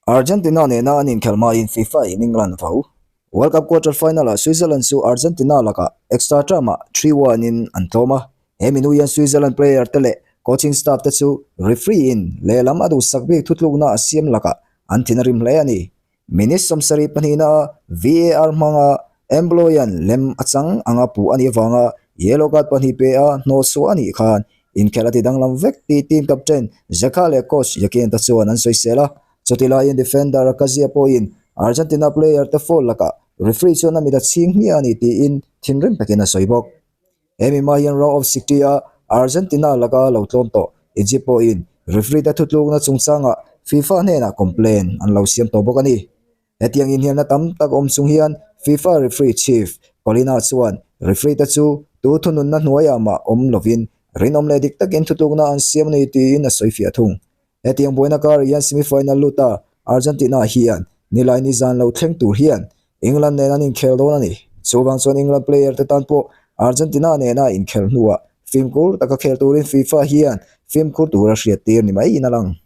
Argentina nena an inkhelh hmain FIFA in England vo. World Cup quarter final-ah Switzerland chu Argentina lakah extra term-ah 3-1 in an tlawm a. He minu hian Switzerland player te leh coaching staff te chu referee in lehlam a duhsak bik thutlukna a siam lakah an thin a rim hle a ni. Minute 70 pahnihna a VAR hmanga Emboloian lem a chang anga puh a nih avanga yellow card pahnih pe a hnawhchhuah a nih khan inkhelh a ti danglam vek tih team captain Xhaka leh coach Yakin te chuan an sawisel a. Chuti laiin defender Kazia pawhin Argentina player te foul lakah referee chuan a mit a chhing hmiah a ni tiin thinrim takin a sawi bawk. Hemi hma hian round of 60 a Argentina laka lo tlawm tawh Egypt pawhin referee te thutlukna chungchangah FIFA hnenah complaint an lo siam tawh bawk a ni. Hetiang inhnialna tam tak awm chung hian FIFA referee chief Collina chuan referee te chu tu thununna hnuaiah mah awm lovin rinawm leh dik takin thutlukna an siam a ni tiin a sawi fiah thung. Hetiang buaina karah hian semi-final luta Argentina hian nilai ni zan lo thleng tur hian England nen an inkhel dawn a ni. Chuvang chuan England player te tan pawh Argentina nena inkhel hnuah fimkhur taka khel turin FIFA hian fimkhur tura hriattir ni maiin a lang.